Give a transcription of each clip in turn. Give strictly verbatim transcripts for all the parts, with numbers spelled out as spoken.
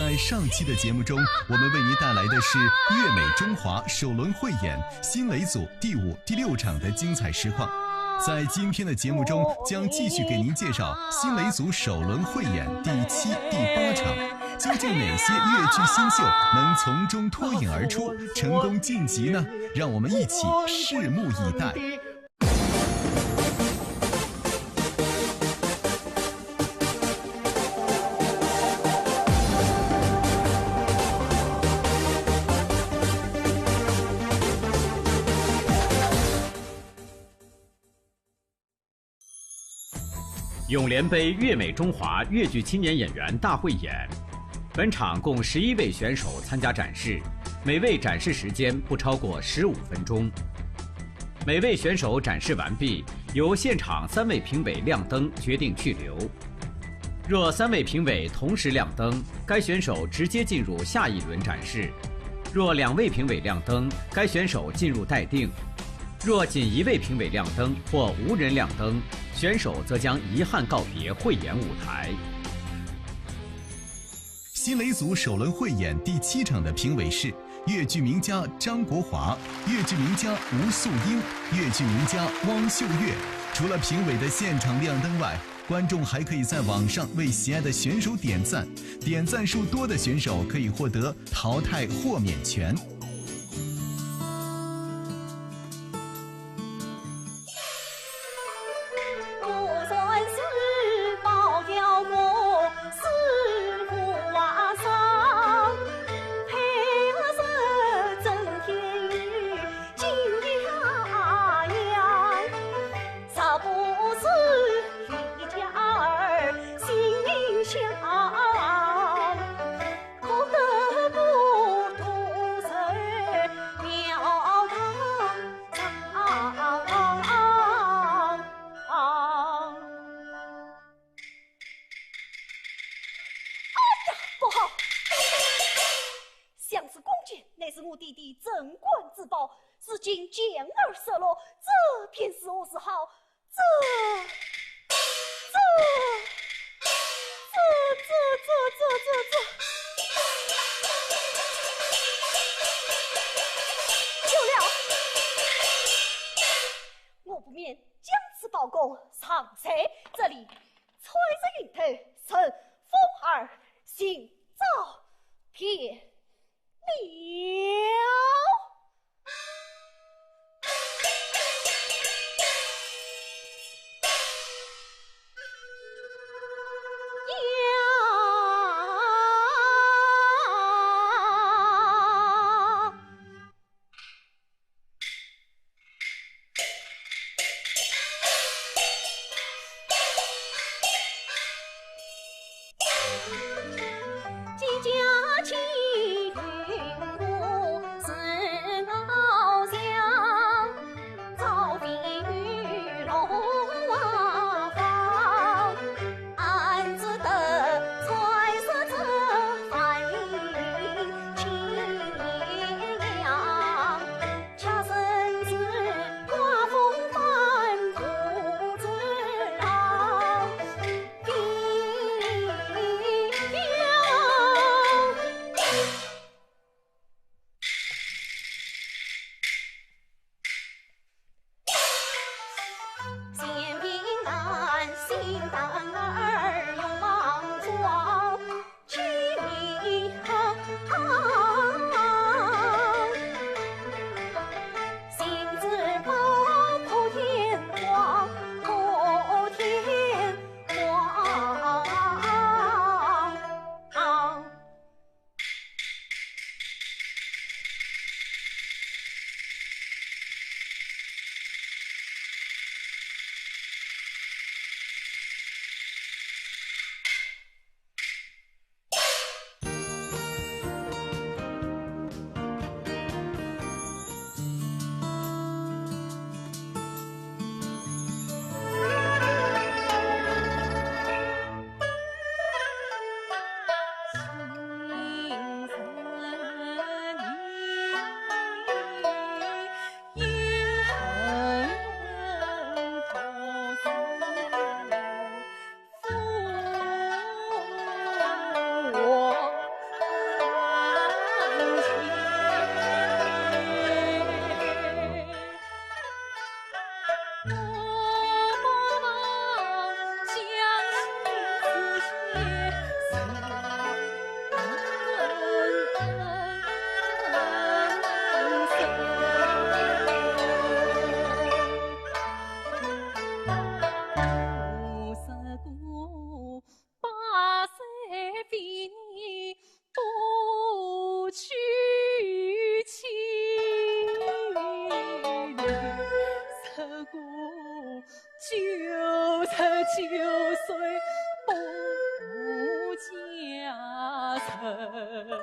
在上期的节目中，我们为您带来的是《月美中华》首轮汇演新雷组第五、第六场的精彩实况。在今天的节目中，将继续给您介绍新雷组首轮汇演第七、第八场。究竟哪些越剧新秀能从中脱颖而出，成功晋级呢？让我们一起拭目以待。永联杯越美中华越剧青年演员大汇演。本场共十一位选手参加展示，每位展示时间不超过十五分钟。每位选手展示完毕，由现场三位评委亮灯决定去留。若三位评委同时亮灯，该选手直接进入下一轮展示；若两位评委亮灯，该选手进入待定；若仅一位评委亮灯或无人亮灯，选手则将遗憾告别汇演舞台。新雷组首轮汇演第七场的评委是越剧名家张国华、越剧名家吴素英、越剧名家汪秀月。除了评委的现场亮灯外，观众还可以在网上为喜爱的选手点赞，点赞数多的选手可以获得淘汰豁免权。哎呀，不好！想是弓箭，乃是我爹爹镇馆之宝，如今箭儿失落，这便如何是好？这，这，这，这，这，这，这，有了！我不免将此宝弓藏在这里，吹着云头，乘风而行，走遍了。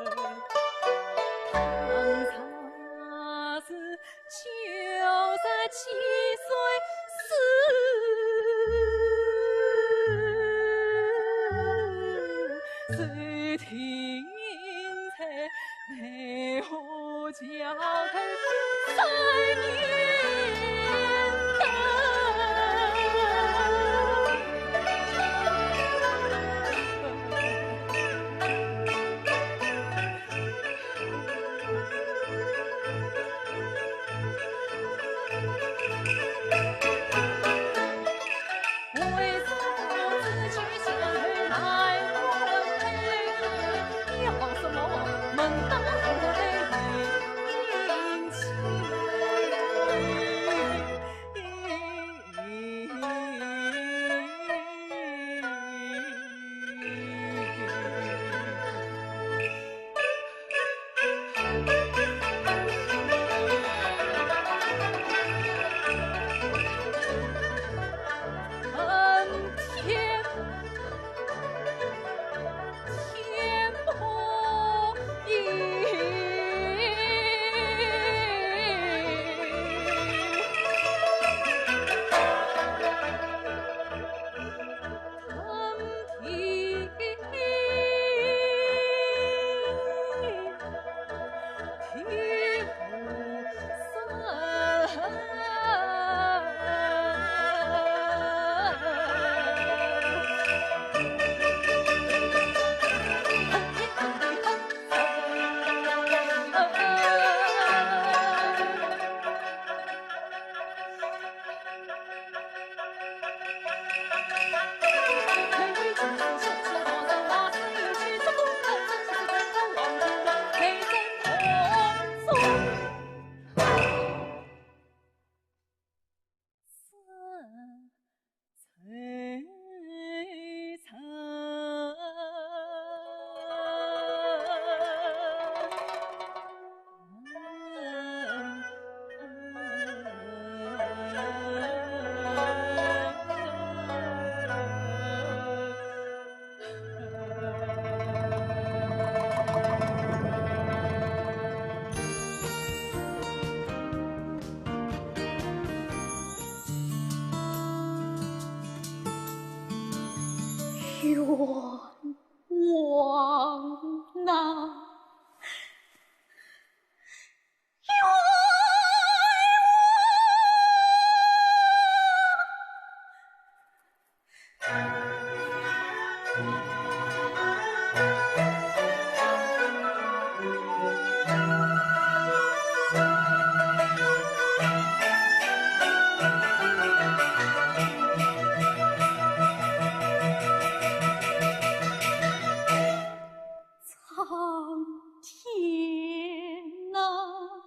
冤枉啊！苍天啊！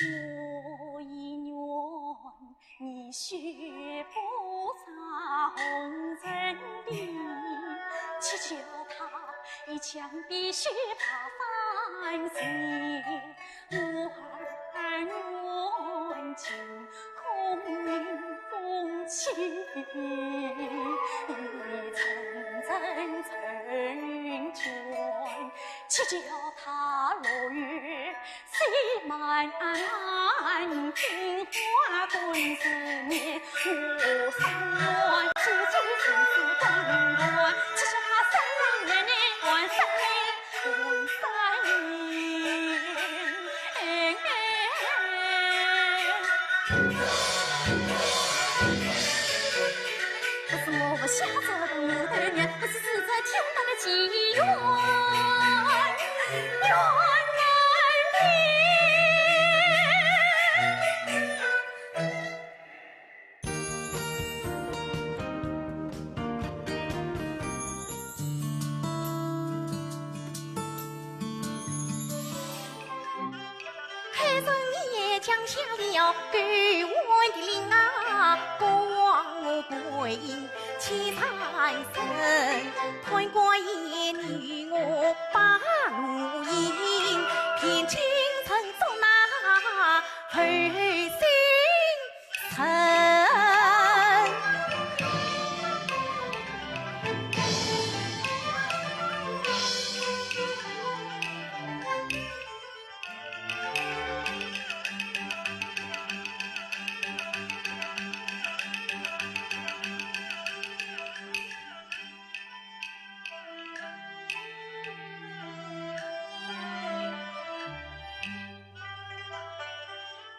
我也愿你雪不洒红尘地，只叫他一腔碧血把凡心。我儿愿尽空明风起，沉沉成卷，只叫他落月 不是我不想做了，我的娘，不是实在天大的机缘。 海神爷降下了九万的令啊，国王我跪千山神，判官也与我把路引，骗君臣做那后心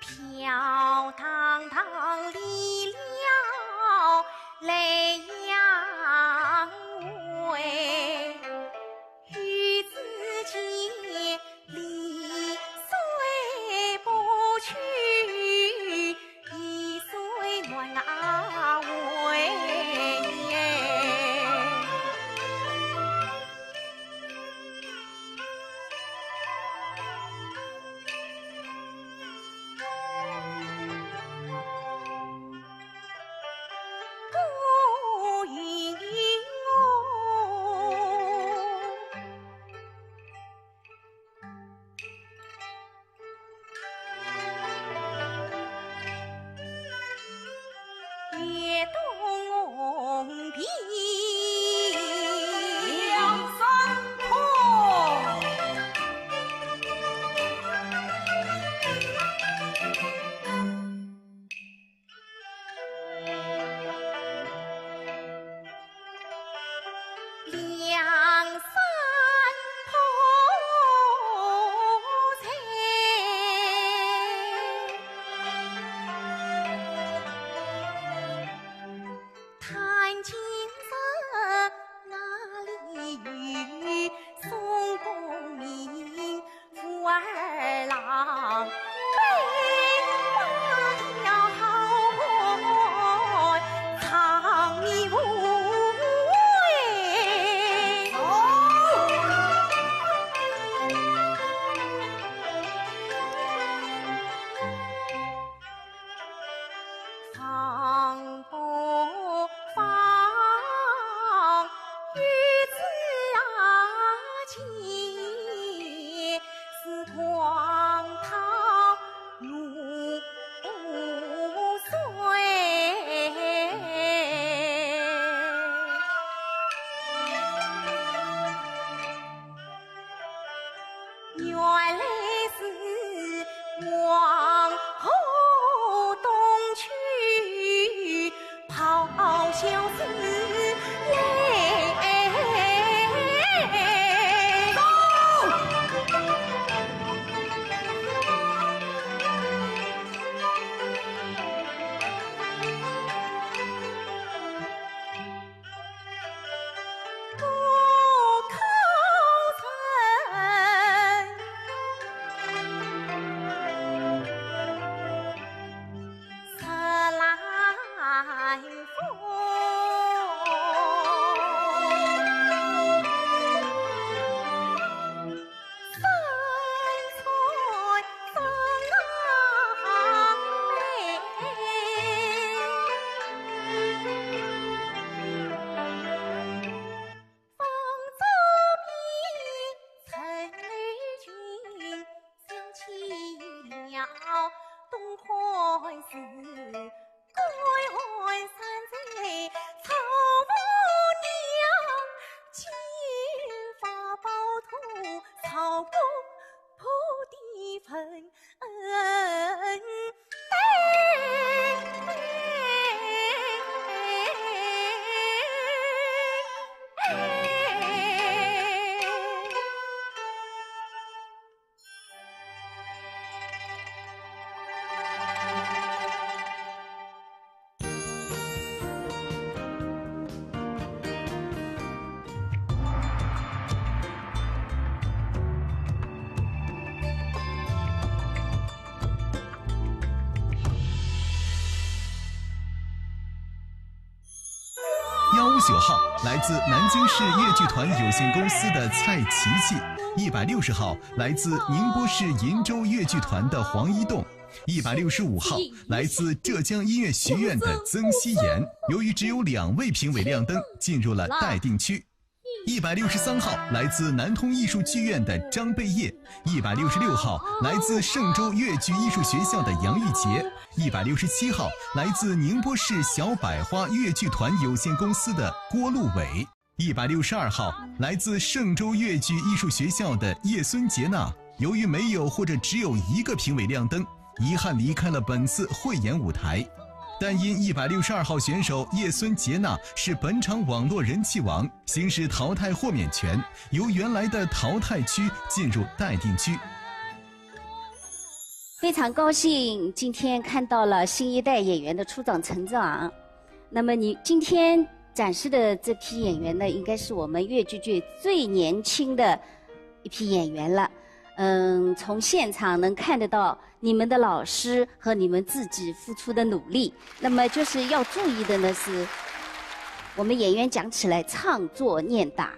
飘荡荡离了莱阳喂，与子建离水不去，一水暖啊喂。东汉时，关羽三在草屋墙，金发宝图草屋破地分。 幺五九号来自南京市越剧团有限公司的蔡琪琪，一百六十号来自宁波市鄞州越剧团的黄一栋，一百六十五号来自浙江音乐学院的曾希颜。由于只有两位评委亮灯，进入了待定区。一百六十三号来自南通艺术剧院的张贝叶，一百六十六号来自嵊州越剧艺术学校的杨玉洁，一百六十七号来自宁波市小百花越剧团有限公司的郭路伟，一百六十二号来自嵊州越剧艺术学校的叶孙洁娜。由于没有或者只有一个评委亮灯，遗憾离开了本次汇演舞台。但因一百六十二号选手叶孙洁娜是本场网络人气王，行使淘汰豁免权，由原来的淘汰区进入待定区。非常高兴今天看到了新一代演员的初长成长。那么你今天展示的这批演员呢，应该是我们越剧界最年轻的一批演员了。嗯，从现场能看得到你们的老师和你们自己付出的努力。那么就是要注意的呢是，我们演员讲起来唱作念打，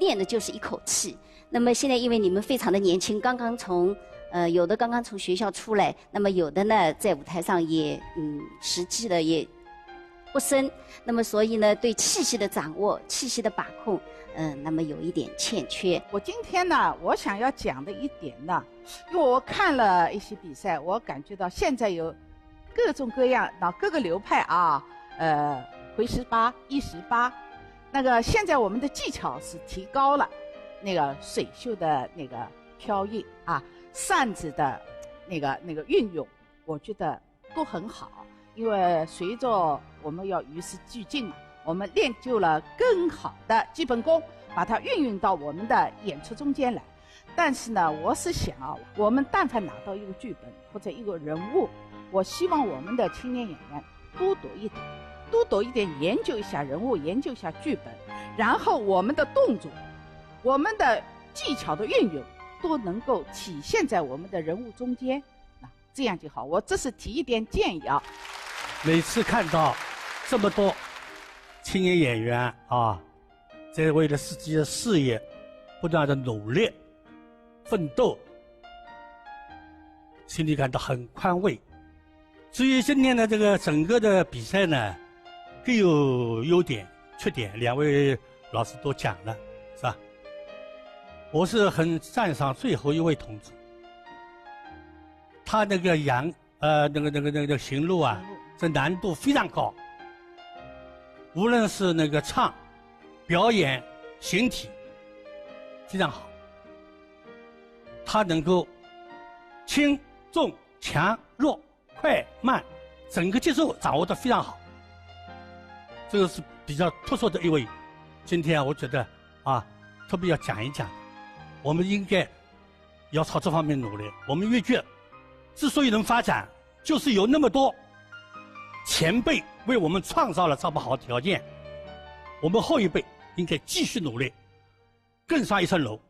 念的就是一口气。那么现在因为你们非常的年轻，刚刚从呃有的刚刚从学校出来，那么有的呢在舞台上也嗯实际的也不深，那么所以呢对气息的掌握、气息的把控，嗯，那么有一点欠缺。我今天呢，我想要讲的一点呢，因为我看了一些比赛，我感觉到现在有各种各样的各个流派啊，呃，回十八、一十八，那个现在我们的技巧是提高了，那个水袖的那个飘逸啊，扇子的那个那个运用，我觉得都很好。因为随着我们要与时俱进嘛，我们练就了更好的基本功，把它运用到我们的演出中间来。但是呢，我是想啊，我们但凡拿到一个剧本或者一个人物，我希望我们的青年演员多读一点，多读一点，研究一下人物，研究一下剧本，然后我们的动作，我们的技巧的运用，都能够体现在我们的人物中间。啊，这样就好。我这是提一点建议啊。每次看到这么多青年演员啊，在为了自己的事业不断的努力、奋斗，心里感到很宽慰。至于今天的这个整个的比赛呢，各有优点、缺点，两位老师都讲了，是吧？我是很赞赏最后一位同志，他那个杨呃那个那个那个行路啊，这难度非常高，无论是那个唱、表演、形体，非常好。他能够轻重强弱快慢，整个节奏掌握得非常好。这个是比较突出的一位。今天我觉得啊，特别要讲一讲，我们应该要朝这方面努力。我们越剧之所以能发展，就是有那么多前辈为我们创造了这么好的条件。我们后一辈应该继续努力，更上一层楼。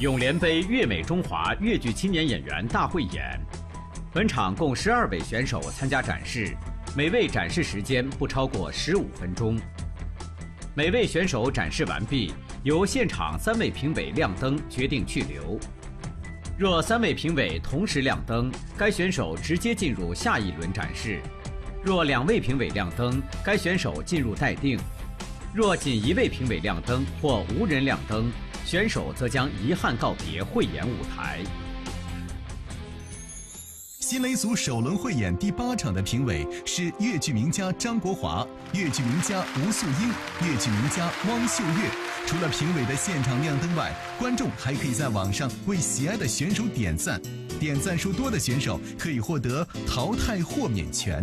永联杯越美中华越剧青年演员大汇演。本场共十二位选手参加展示，每位展示时间不超过十五分钟。每位选手展示完毕，由现场三位评委亮灯决定去留。若三位评委同时亮灯，该选手直接进入下一轮展示。若两位评委亮灯，该选手进入待定。若仅一位评委亮灯或无人亮灯，选手则将遗憾告别汇演舞台。新雷族首轮汇演第八场的评委是越剧名家张国华、越剧名家吴素英、越剧名家汪秀月。除了评委的现场亮灯外，观众还可以在网上为喜爱的选手点赞，点赞数多的选手可以获得淘汰豁免权。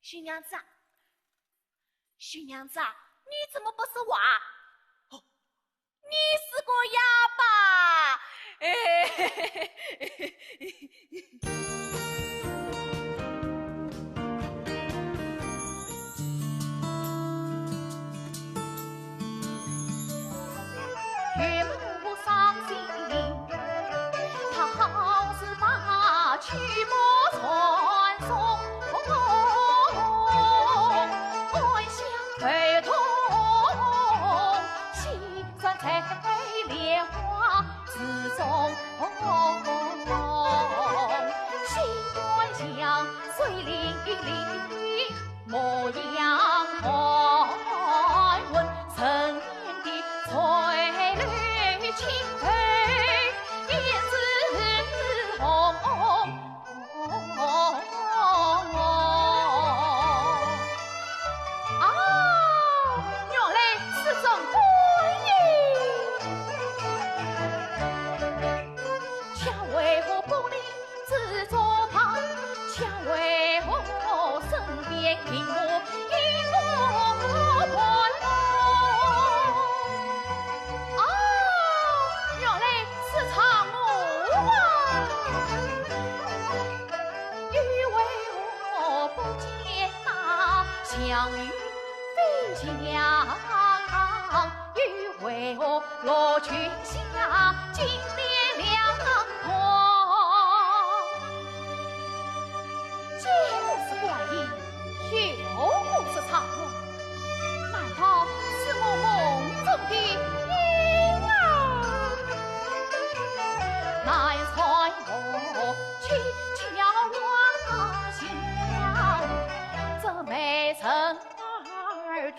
新娘子啊，新娘子啊。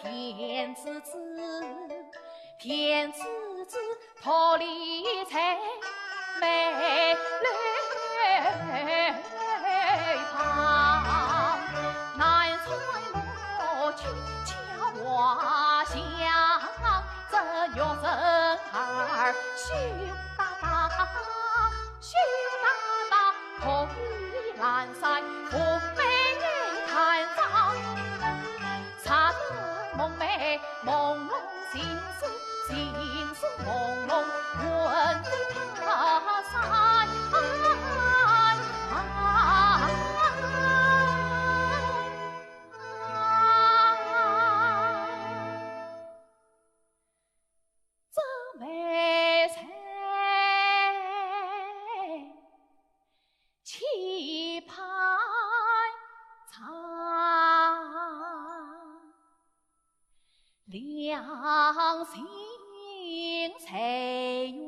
田之子，田之子，桃李在梅楼旁。南山牧区桥花香，这玉人儿羞答答。 羞答答，可以兰山，我妹妹弹唱。茶得梦寐，朦胧醒时，醒时朦胧，问得他山。这梅菜棋盘长，两心随愿。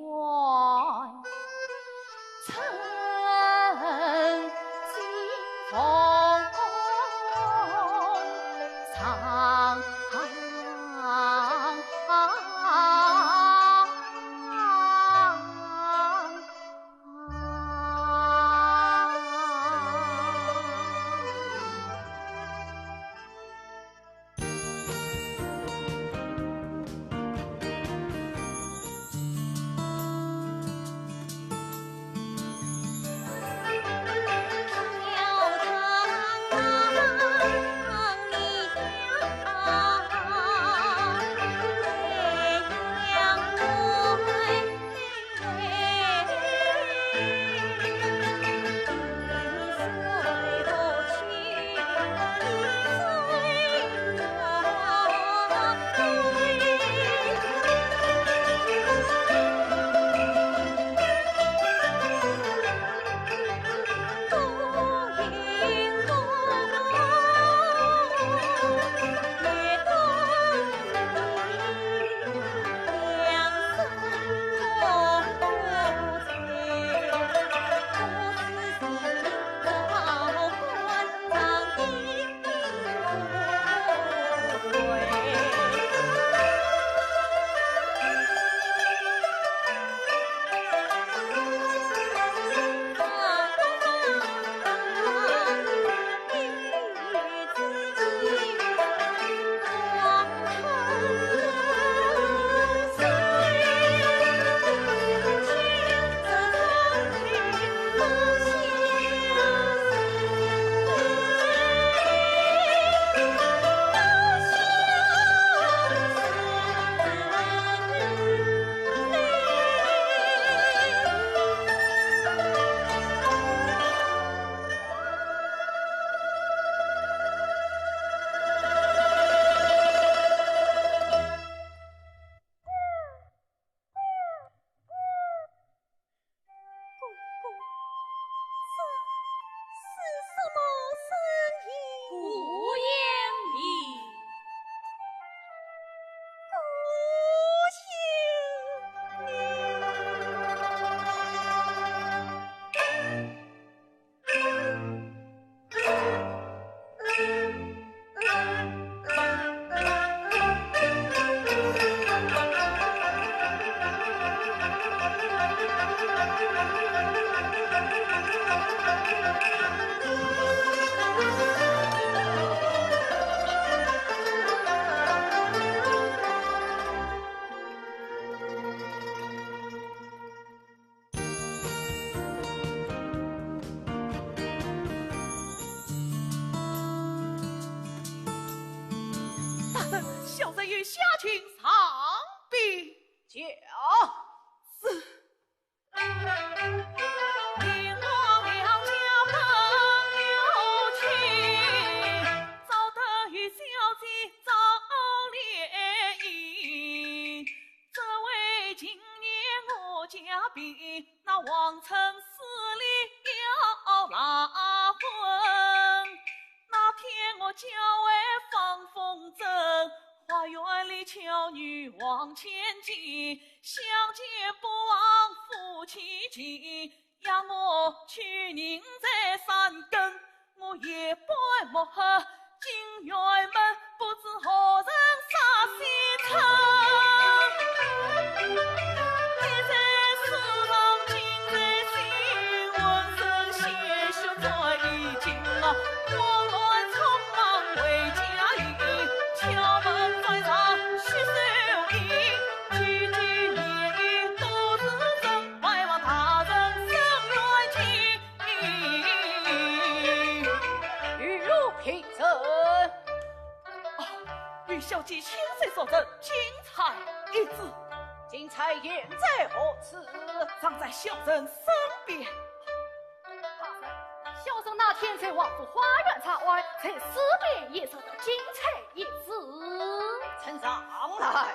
公公，这是什么声音？姑娘你。姑娘。 大人，小人有下情上禀。叫。是。金銓门，不知何人杀西城。你在世上今日新闻，人鲜血在衣襟啊，慌乱匆忙回家去，敲门在上许秀英，句句言语都是真，还望大人伸冤情。 玉楼平身。哦，与小姐请罪作证，金钗一子。金钗现在何处？葬在小人身边。大人，小人那天在王府花园查案，在尸边也找到金钗一子。呈上来。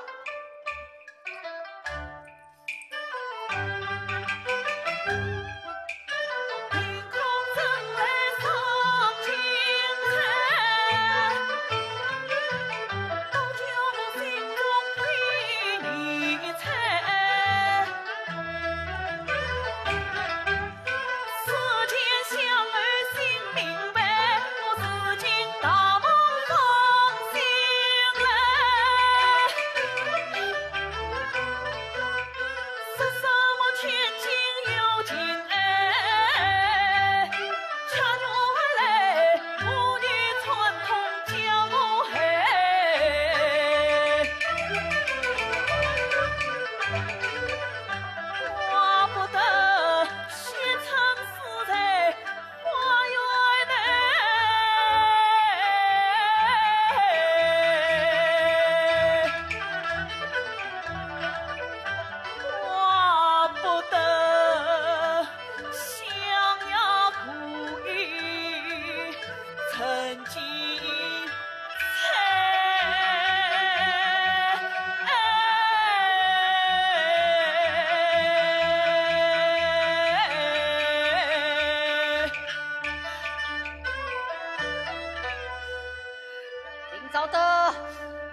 林昭德，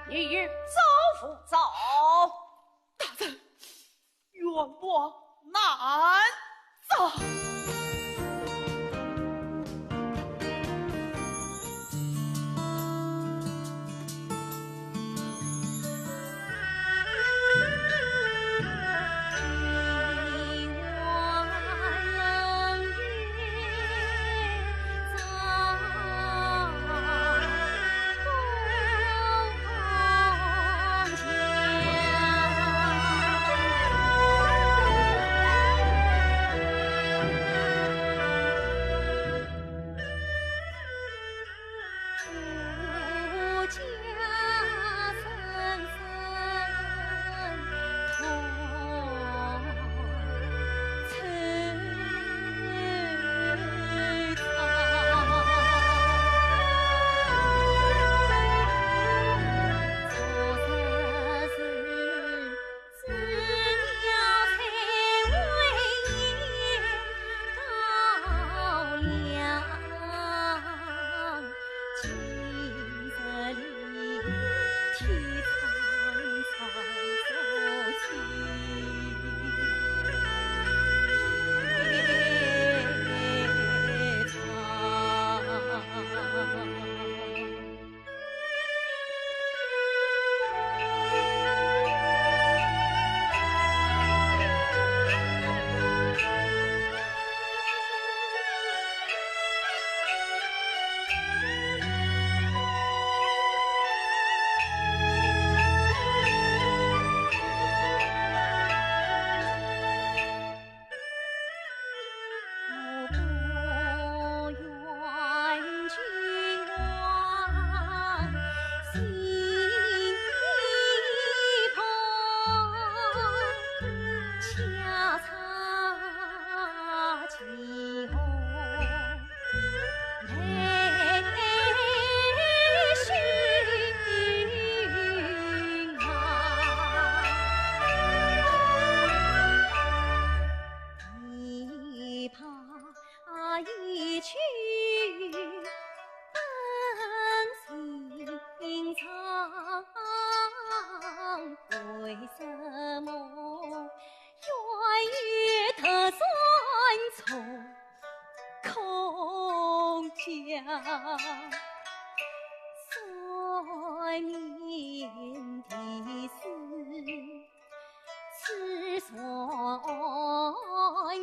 你有招无招？大人，冤枉难招。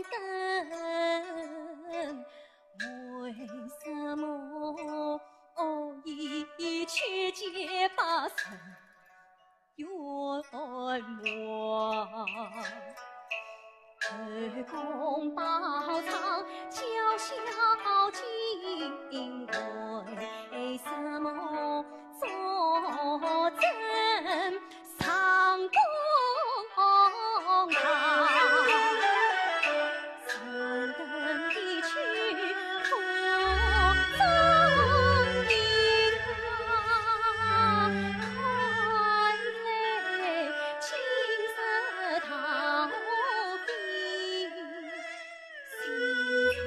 灯，为什么一切皆不曾圆满？后宫包场，娇笑金为什么坐镇 上公堂，人等的去途中的他，看来今日逃避心肠。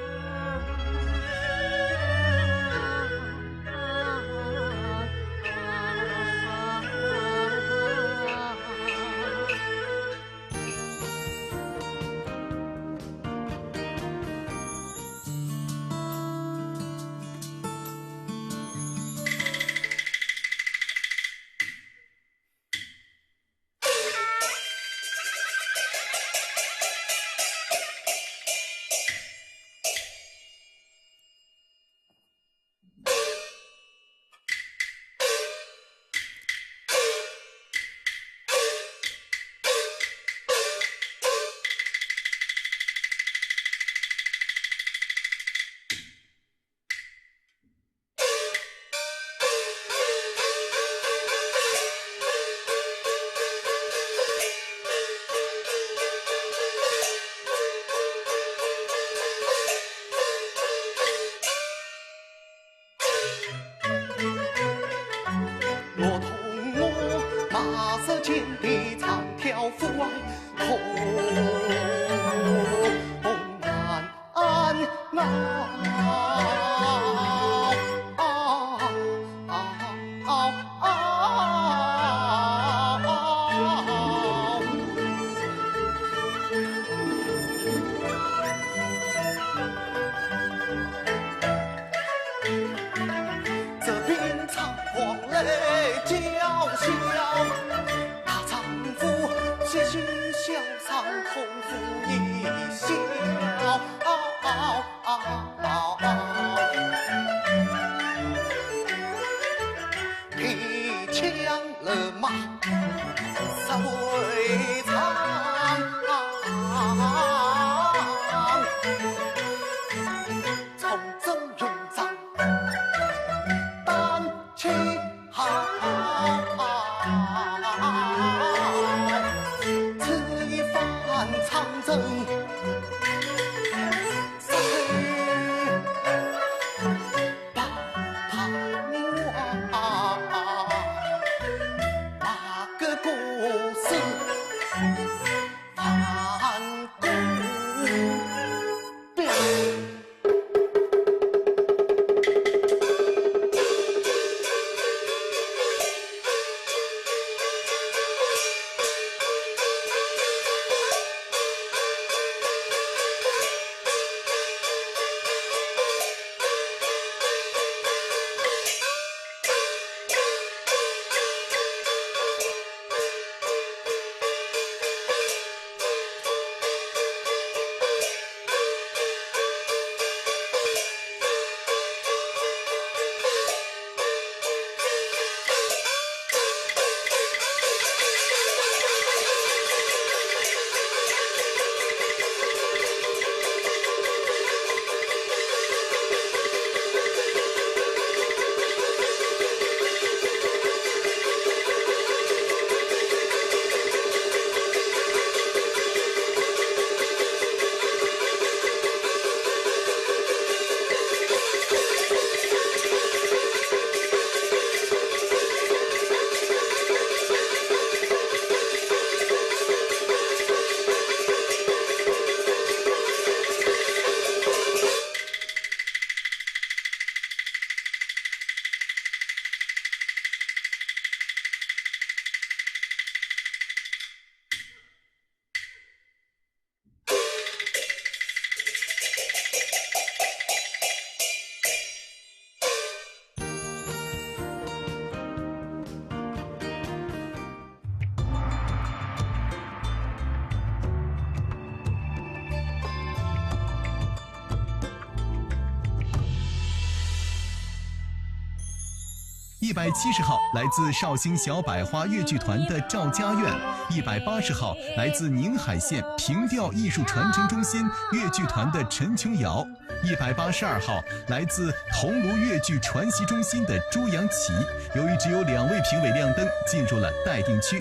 一百七十号来自绍兴小百花越剧团的赵佳苑，一百八十号来自宁海县凭调艺术传承中心越剧团的陈琼瑶，一百八十二号来自桐庐越剧传习中心的朱扬奇。由于只有两位评委亮灯，进入了待定区。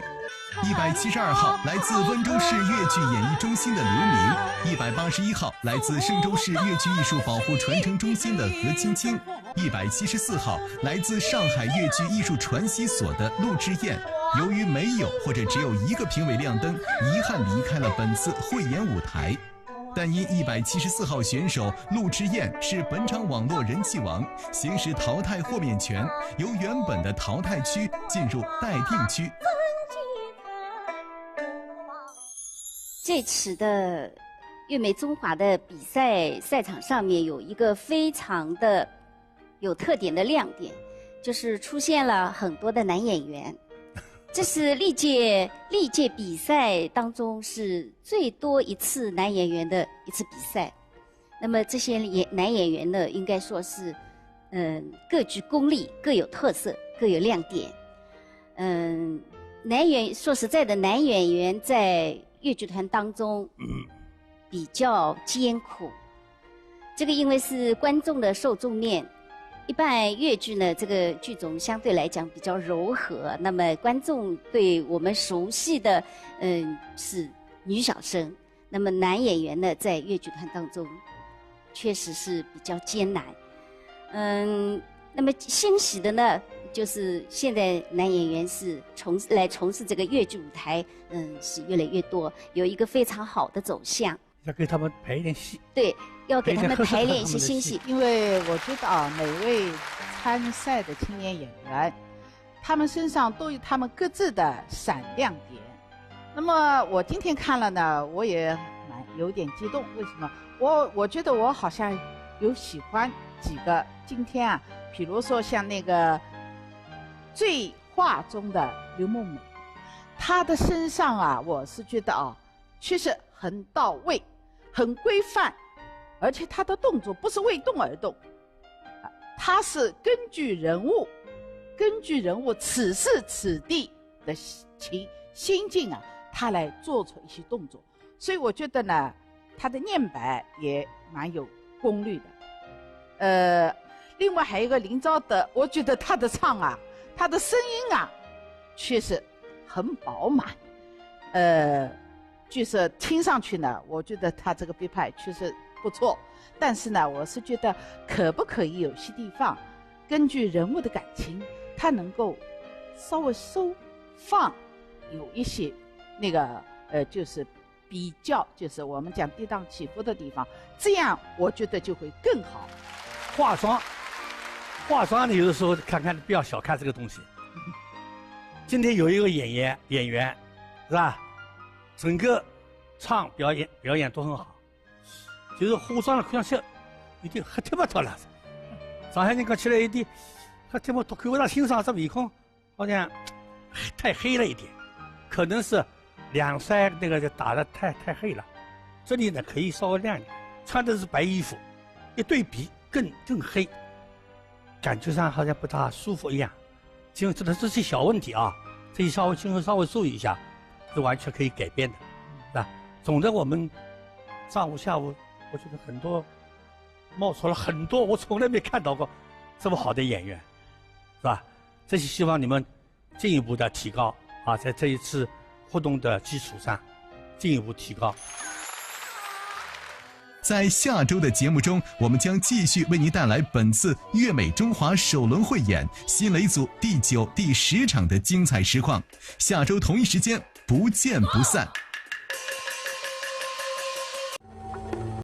一百七十二号来自温州市越剧演艺中心的刘明，一百八十一号来自嵊州市越剧艺术保护传承中心的何青青，一百七十四号来自上海越剧艺术传习所的陆志燕。由于没有或者只有一个评委亮灯，遗憾离开了本次汇演舞台。但因一百七十四号选手陆志燕是本场网络人气王，行使淘汰豁免权，由原本的淘汰区进入待定区。这次的越美中华的比赛赛场上面有一个非常的有特点的亮点，就是出现了很多的男演员。这是历届历届比赛当中是最多一次男演员的一次比赛。那么这些演男演员呢，应该说是，嗯，各具功力，各有特色，各有亮点。嗯，男演说实在的，男演员在越剧团当中比较艰苦。这个因为是观众的受众面，一般越剧呢，这个剧种相对来讲比较柔和，那么观众对我们熟悉的，嗯，是女小生。那么男演员呢，在越剧团当中确实是比较艰难。嗯，那么欣喜的呢，就是现在男演员是从来从事这个越剧舞台，嗯，是越来越多，有一个非常好的走向。要给他们排一点戏。对，要给他们排练一些新戏。因为我觉得啊，每位参赛的青年演员，他们身上都有他们各自的闪亮点。那么我今天看了呢，我也蛮有点激动。为什么？我我觉得我好像有喜欢几个。今天啊，比如说像那个《醉话》中的刘梦梅，她的身上啊，我是觉得啊，其实很到位，很规范，而且她的动作不是为动而动，她是根据人物，根据人物此时此地的情心境啊，她来做出一些动作。所以我觉得呢，她的念白也蛮有功力的。呃，另外还有一个林昭德，我觉得她的唱啊，她的声音啊，确实很饱满。呃，就是听上去呢，我觉得她这个北派确实不错，但是呢，我是觉得可不可以有些地方根据人物的感情，她能够稍微收放有一些那个呃，就是比较，就是我们讲跌宕起伏的地方，这样我觉得就会更好。化妆，化妆呢，有的时候看看不要小看这个东西。今天有一个演员演员，是吧？整个唱表演表演都很好，就是化妆了看上去有点黑贴不脱了。上海人讲起来有点黑贴不脱，看不大清爽，这面孔好像太黑了一点，可能是两三那个打的太太黑了。这里呢可以稍微亮一点，穿的是白衣服，一对比更更黑，感觉上好像不大舒服一样。 今后这个这些小问题啊，这些稍微今后稍微注意一下，是完全可以改变的，是吧？总的我们上午下午，我觉得很多冒出了很多我从来没看到过这么好的演员，是吧？这些希望你们进一步的提高啊，在这一次活动的基础上进一步提高。在下周的节目中，我们将继续为您带来本次越美中华首轮汇演新雷组第九、第十场的精彩实况。下周同一时间不见不散。